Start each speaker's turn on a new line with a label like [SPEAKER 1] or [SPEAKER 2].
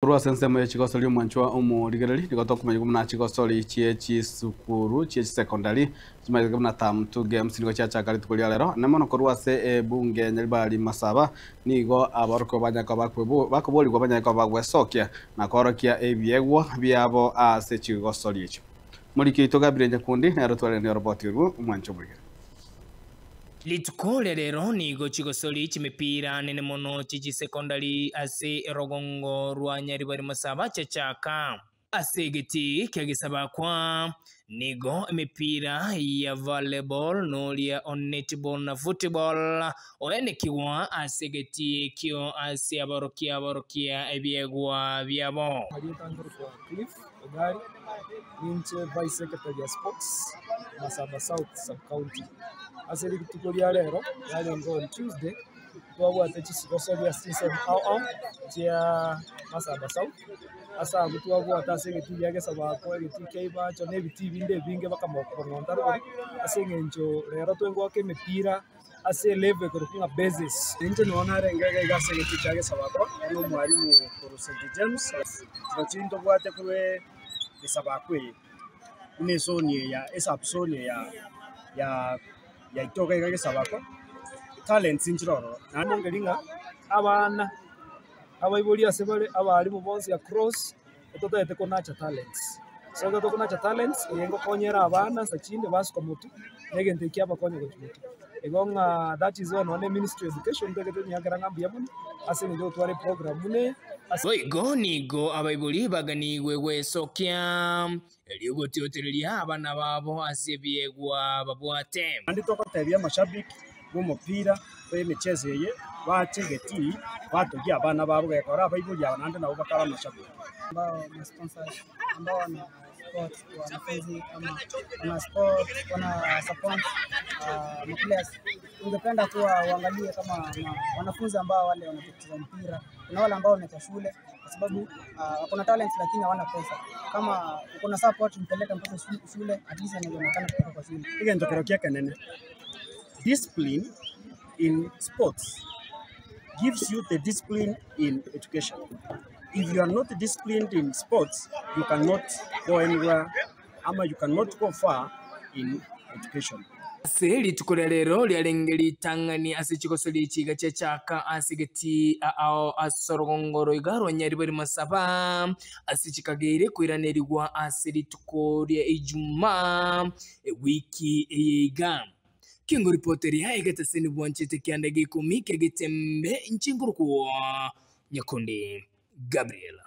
[SPEAKER 1] Korwa ase ensemo ye chigosori omwanchwa omorigereri, nigo tokomanya buna chigosori chie chisukuru chie chisekondari chimanyete buna term 2 games nigo chiachaka rituko ria rero. Ne mono korwa ase ebunge Nyaribari Masaba nigo aborokigwa banyare koba bakoborigwa banyare koba bagwesokia na koorokia ebiegwa biabo ase chigosori echio. Moriki oito Gabriel Nyakundi nere otwareranie oroboti orwo omwanchwa omorigereri.
[SPEAKER 2] Rituko ria rero nigo chigosori chimipira nene mono chie chisekondari ase erogongo rwa Nyaribari Masaba chiachaka. Ase egetii kia Gesabakwa nigo emepira ya volleyball noria o netball na football oenekigwa ase egetii ekio ase aborokia aborokia ebiegwa biabo.
[SPEAKER 3] Marieta nkorokwa Cliff Ogari, ninche Vice Secretary ya Sports, Masaba South Sub-County. Ase rituko ria rero, yarenge on Tuesday, twabwate chisigosoria ase chinsemo ao ao chia Masaba South, ase abwo twabwate ase egetii gia Gesabakwa, egetii kia Ibacho, na ebitii binde ebinge mpaka Bong'onta rogoro, ase eng'encho rero twengoaka emepira ase elevel ekorokwa ng'a bases. Inche nigo narenge iga iga ase egetii kia Gesabakwa, buna omwalimu korwa St James, chirochio ntobwate korwa Gesabakwa eye, buna esoni eye ya esubzone eye ya yaito iga iga Gesabakwa, talents nchire ororo. Naende nkeri ng'a abana, abaibori ase bare, abalimu bonsi across, totagete ko nurture talents. So ekero toko nurture talents, eye ngokonyera abana nsa chinde basuka motwe, na egento ekio kiabakonya gochia motwe. Igo ng'a that is why nonye na ministry of education ntagete konyakera ng'a mbuya mono, ase eng'encho yogotwara eprogram buna eye.
[SPEAKER 2] Boigo nigo abaibori baganigwe gwesokia, erio gotiotereria abana babo ase ebiegwa babwate.
[SPEAKER 3] Naende togotebia amashabiki b'omopira bw'emicheso eye bache getii batogie abana babo gekora abaibori aba naende nabo bakare amashabiki.
[SPEAKER 4] Ambao ma sponsors ambao wana support wanafunzi ama wana support wana support ma players. Ungependa kuwa uangalie kama ma wanafunzi ambao wale wanacheza mpira, kuna wale ambao wametoka shule kwa sababu wako na talent lakini hawana pesa. Kama uko na support mpeleke mtoto shule at least anaweza onekana kutoka kwa shule.
[SPEAKER 3] Egento kero ki'ekenene, discipline in sports gives you the discipline in education. If you are not disciplined in sports, you cannot go anywhere ama you cannot go far in education.
[SPEAKER 2] Ase rituko ria rero riarenge ritang'ani ase chigosori chiga chiachaka ase egetii ao ase orogongo roiga rwa Nyaribari Masaba, ase chikageire koiranerigwa ase rituko ria Ijumaa ewiki eye iga. Kengoripoteria egetaseni bwanchete kianda gia ikomi kia Getembe inche nkorokwa Nyakundi Gabriel.